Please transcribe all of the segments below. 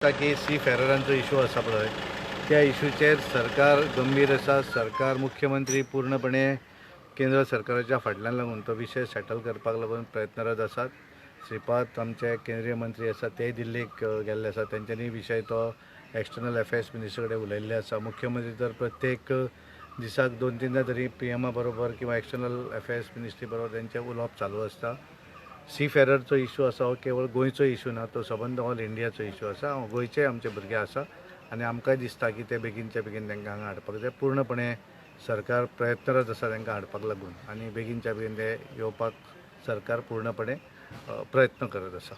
की C फेररांचो issue आसा पळय, त्या इशूचेर सरकार गंभीर आसा. सरकार, मुख्यमंत्री पूर्णपणे केंद्र सरकाराच्या फाटल्यान लागून तो विशय सेटल करपाक लागून प्रयत्नरत आसात. श्रीपाद आमचे केंद्रीय मंत्री आसा, तेय दिल्लीक गेल्ले आसा. तेंच्यांनी विशय तो एक्सटर्नल अफेर्स मिनिस्टर कडेन उलयल्ले आसा. मुख्यमंत्री तर प्रत्येक दिसाक दोन तीनदा तरी पी एमा बरोबर किंवा एक्सटर्नल अफेर्स मिनिस्ट्री बरोबर तेंचें उलोवप चालू आसता. सी फेररचो इशू आसा, हो केवळ गोंयचो इशू ना, तो सबंद ऑल इंडियाचो इशू आसा. गोंयचे आमचे भुरगे आसा आनी आमकांय दिसता की ते बेगीनच्या बेगीन तांकां हांगा हाडपाक जाय. पूर्णपणे सरकार प्रयत्नरत आसा तांकां हाडपाक लागून आनी बेगीनच्या बेगीन ते येवपाक सरकार पूर्णपणे प्रयत्न करत आसा.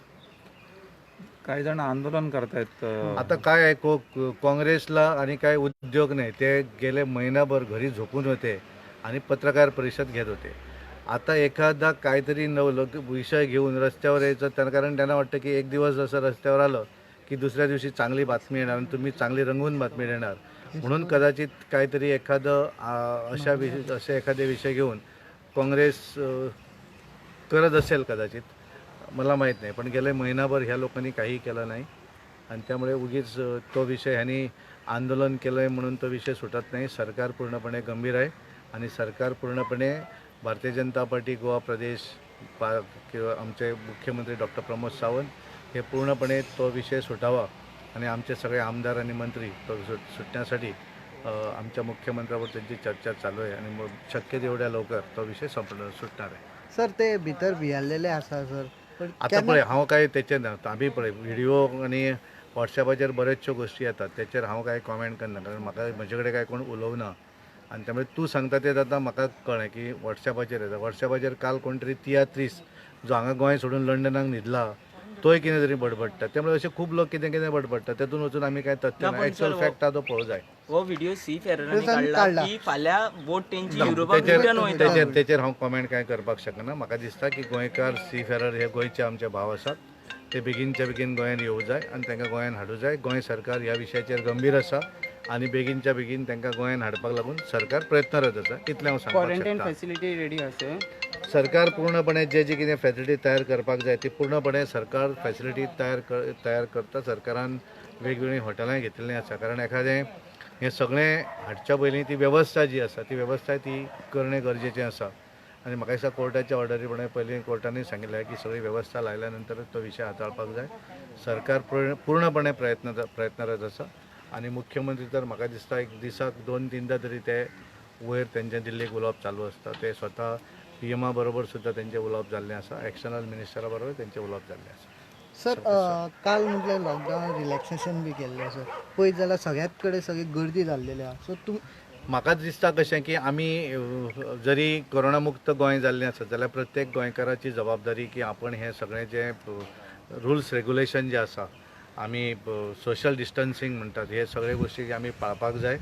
काही जण आंदोलन करतायत. आता काय आहे, काँग्रेसला आणि काय उद्योग नाही. ते गेले महिनाभर घरी झोपून होते आणि पत्रकार परिषद घेत होते. आता एखादा काहीतरी नवलं विषय घेऊन रस्त्यावर यायचं त्यांना, कारण त्यांना वाटतं की एक दिवस जसं रस्त्यावर आलं की दुसऱ्या दिवशी चांगली बातमी येणार आणि तुम्ही चांगली रंगवून बातमी देणार, म्हणून कदाचित काहीतरी एखादं अशा विषय, असे एखादे विषय घेऊन काँग्रेस करत असेल कदाचित, मला माहीत नाही. पण गेले महिनाभर ह्या लोकांनी काही केलं नाही आणि त्यामुळे उगीच तो विषय ह्यांनी आंदोलन केलं आहे म्हणून तो विषय सुटत नाही. सरकार पूर्णपणे गंभीर आहे आणि सरकार पूर्णपणे भारतीय जनता पार्टी गोवा प्रदेश किंवा आमचे मुख्यमंत्री डॉक्टर प्रमोद सावंत हे पूर्णपणे तो विषय सुटावा आणि आमचे सगळे आमदार आणि मंत्री तो सुटण्यासाठी आमच्या मुख्यमंत्र्यावर त्यांची चर्चा चालू आहे आणि मग शक्य तेवढ्या लवकर तो विषय सुटणार आहे. सर, ते भितर भियेल्लेले आसा सर, पण आता पळय, हांव काय तेचेर ना. आमी पळय, व्हिडिओ आनी वॉट्सॅपाचेर बऱ्योचश्यो गोश्टी येतात, तेचेर हांव कांय कॉमेंट करना, कारण म्हाका म्हजे कडेन काय कोण उलोवना आनी त्यामुळे तूं सांगता तें आतां म्हाका कळ्ळें की वॉट्सॅपाचेर येता. वॉट्सॅपाचेर काल कोण तरी तियात्रीस जो हांगा गोंय सोडून लंडनाक न्हिदला, तोय कितें तरी बडबडटा. त्यामुळे अशे खूब लोक कितें कितें बडबडटा, तेतून वचून आमी काय तथ्य ना, ना पण एक्चुअल सर, फॅक्ट आहा तो पळोवंक जाय. हो व्हिडिओ सी फेररांनी तेंच्यांनी काडला काडला. की फाल्यां बोट तेंची ना, युरोपाक तेचेर रिटर्न वयता. तेचेर हांव कॉमेंट कांय करपाक शकना. म्हाका दिसता की गोंयकार सी फेरर हे गोंयचे आमचे भाव आसात, ते बेगीनच्या बेगीन गोंयांत येवं जाय आनी तांकां गोंयांत हाडूं जाय. गोंय सरकार ह्या विशयाचेर गंभीर आसा आनी बेगीनच्या बेगीन तांकां गोंयांत हाडपाक लागून सरकार प्रयत्नरत आसा, इतलें हांव सांगपाक क्वॉरंटायन शकता. फॅसिलिटी रेडी आसा? सरकार पूर्णपणे जे जे कितें फॅसिलिटी तयार करपाक जाय ती पूर्णपणे सरकार फॅसिलिटी तयार करता. सरकारान वेगवेगळीं हॉटेलां घेतिल्लीं आसा, कारण एखादें हें सगळें हाडच्या पयलीं ती वेवस्था जी आसा ती वेवस्था ती करणें गरजेचें आसा. आनी म्हाका दिसता कोर्टाच्या ऑर्डरी प्रमाणे पयलीं कोर्टानूय सांगिल्लें की सगळी वेवस्था लायल्या नंतरच तो विशय हाताळपाक जाय. सरकार पूर्णपणे प्रयत्नरत आसा आनी मुख्यमंत्री तर म्हाका दिसता एक दिसाक दोन तीनदा तरी ते वयर तेंच्या दिल्लीक उलोवप चालू आसता. ते स्वता पी एमा बरोबर सुद्दां तेंचें उलोवप जाल्लें आसा, एक्सटर्नल मिनिस्टरा बरोबर तेंचें उलोवप जाल्लें आसा. सर, काल म्हटल्यार लॉकडावन रिलॅक्सेशन बी केल्लें सर, पळयत जाल्यार सगळ्यात कडेन सगळी गर्दी जाल्लेली आहा, सो तुम म्हाका दिसता कशें की आमी जरी कोरोना मुक्त गोंय जाल्लें आसत जाल्यार प्रत्येक गोंयकाराची जबाबदारी की आपण हें सगळें जें रुल्स रेगुलेशन जें आसा, आमी सोशल डिस्टन्सींग म्हणटात, हे सगळे गोश्टी आमी पाळपाक जाय.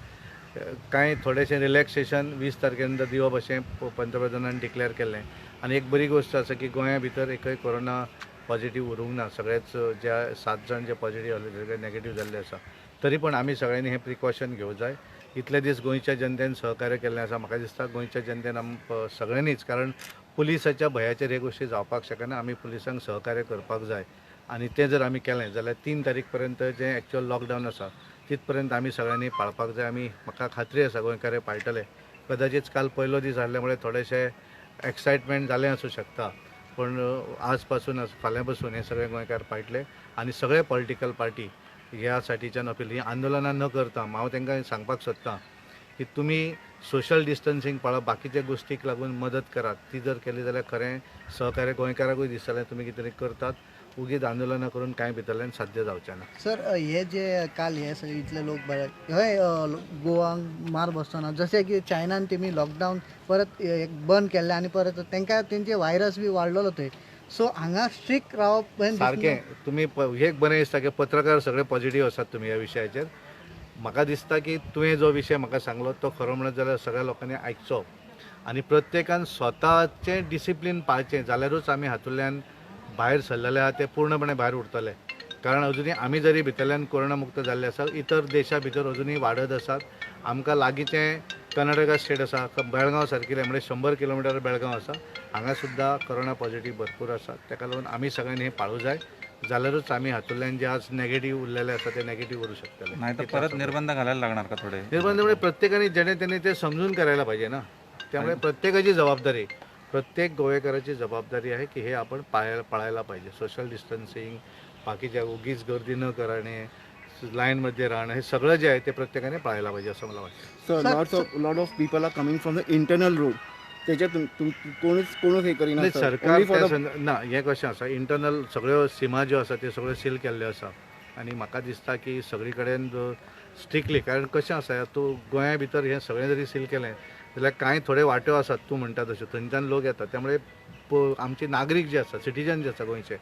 कांय थोडेशें रिलॅक्सेशन 20 तारखे नंतर दिवप अशें पंतप्रधानान डिक्लेअर केल्लें आनी एक बरी गोश्ट आसा की गोंया भितर एकय कोरोना पॉझिटीव उरूंक ना. सगळेच जे 7 जाण जे पॉझिटीव आसले सगळे नेगेटीव जाल्ले आसा. तरी पण आमी सगळ्यांनी हें प्रिकॉशन घेवंक जाय. इतले दीस गोंयच्या जनतेन सहकार्य केल्लें आसा, म्हाका दिसता गोंयच्या जनतेन सगळ्यांनीच, कारण पुलिसाच्या भंयाचेर हे गोश्टी जावपाक शकना. आमी पुलिसांक सहकार्य करपाक जाय आनी तें जर आमी केलें जाल्यार 3 तारीख पर्यंत जें एक्चुअल लॉकडावन आसा तितपर्यंत आमी सगळ्यांनी पाळपाक जाय. आमी म्हाका खात्री आसा गोंयकार हे पाळटले. कदाचीत काल पयलो दीस आसल्या मुळे थोडेशें एक्सायटमेंट जालें आसूं शकता, पूण आज पासून फाल्यां पासून हे सगळे गोंयकार पाळटले आनी सगळे पॉलिटिकल पार्टी ह्या साठीच्यान अपील, ही आंदोलनां न करता हांव तांकां सांगपाक सोदतां की तुमी सोशल डिस्टन्सींग पाळा, बाकीच्या गोश्टीक लागून मदत करात. ती जर केली जाल्यार खरें सहकार्य गोंयकाराकूय दिसतलें तुमी कितें तरी करतात. उगीच आंदोलनां करून कांय भितरल्यान साध्य जावचें ना. सर, हे जे काल हे सगळे इतले लोक बरे हय गोवाक मार बसचो ना, जशें की चायनान तेमी लॉकडावन परत एक बंद केल्लें आनी परत तांकां तेंचे व्हायरस बी वाडलेलो थंय, सो हांगा स्ट्रिक्ट रावप हें दिसना. सारकें तुमी एक बरें दिसता की पत्रकार सगळे पॉझिटीव आसात तुमी ह्या विशयाचेर. म्हाका दिसता की तुवें जो विशय म्हाका सांगलो तो खरो म्हणत जाल्यार सगळ्या लोकांनी आयकचो आनी प्रत्येकान स्वताचें डिसिप्लीन पाळचें जाल्यारूच आमी हातूंतल्यान भायर सरलेले आहा ते पूर्णपणे भायर उरतले. कारण अजुनूय आमी जरी भितरल्यान कोरोना मुक्त जाल्ले आसा, इतर देशा भितर अजुनूय वाडत आसात. आमकां लागींचें कर्नाटका स्टेट आसा, बेळगांव सारकिल्लें, म्हणजे 100 किलोमिटर बेळगांव आसा, हांगा सुद्दां कोरोना पॉझिटीव भरपूर आसा. ताका लागून आमी सगळ्यांनी हें पाळूं जाय. जाल्यारूच आमी हातूंतल्यान जे आज नेगेटीव उरलेले आसा ते नेगेटीव उरूं शकतले. नाही तर परत निर्बंध घालायला लागणार का थोडे? निर्बंध म्हणजे प्रत्येकाने जेणे त्याने ते समजून करायला पाहिजे ना. त्यामुळे प्रत्येकाची जबाबदारी, प्रत्येक गोवेकराची जबाबदारी आहे की हे आपण पाळायला पाहिजे. सोशल डिस्टन्सिंग, बाकीच्या उगीच गर्दी न करणे, लाईनमध्ये राहणं, हे सगळं जे आहे ते प्रत्येकाने पाळायला पाहिजे असं मला वाटतं. Sir, lot of people are coming from the internal road. त्याच्यात कोणीच कोणूच हे करिना. नाही, सर, सरकार ओनली फॉर त्या ना, हें कशें आसा, इंटरनल सगळ्यो सिमा ज्यो आसा त्यो सगळ्यो सील केल्ल्यो आसा आनी म्हाका दिसता की सगळी कडेन स्ट्रिक्टली, कारण कशें आसा, तूं गोंया भितर हें सगळें जरी सील केलें जाल्यार कांय थोडे वाट्यो आसात तूं म्हणटा तश्यो, थंयच्यान लोक येतात. त्यामुळे आमचे नागरीक जे आसा, सिटीजन जे आसा गोंयचे,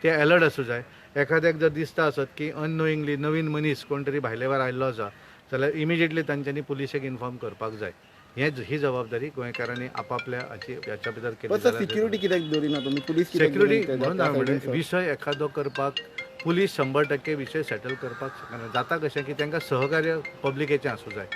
ते एलर्ट आसूं जाय. एखाद्याक जर दिसता आसत की अननोईंगली नवीन मनीस कोण तरी भायले भायर आयिल्लो आसा जाल्यार इमिजिएटली तांच्यांनी पुलिशेक इन्फॉर्म करपाक जाय. ही जबाबदारी गोंयकारांनी आपापल्या हाची ह्याच्या भितर केली पण सर, जाल्यार सिक्युरिटी कित्याक दवरिना तुमी? पुलीस कित्याक सेक्युरिटी दवरिना म्हणून त्या हांवें सायडीन, म्हणलें, सर? विशय एखादो करपाक पुलीस 100% विशय सेटल करपाक शकना. जाता कशें की तांकां सहकार्य पब्लिकेचें आसूं जाय.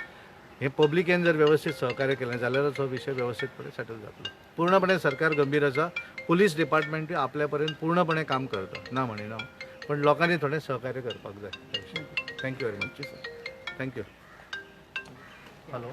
हें पब्लिकेन जर वेवस्थीत सहकार्य केलें जाल्यारच हो विशय वेवस्थीतपणे सेटल जातलो. पूर्णपणे सरकार गंभीर आसा, पुलीस डिपार्टमेंटूय आपल्या परेन पूर्णपणे काम करता, ना म्हणिना हांव, पण लोकांनी थोडें सहकार्य करपाक जाय. Thank you very much sir. Thank you. Hello.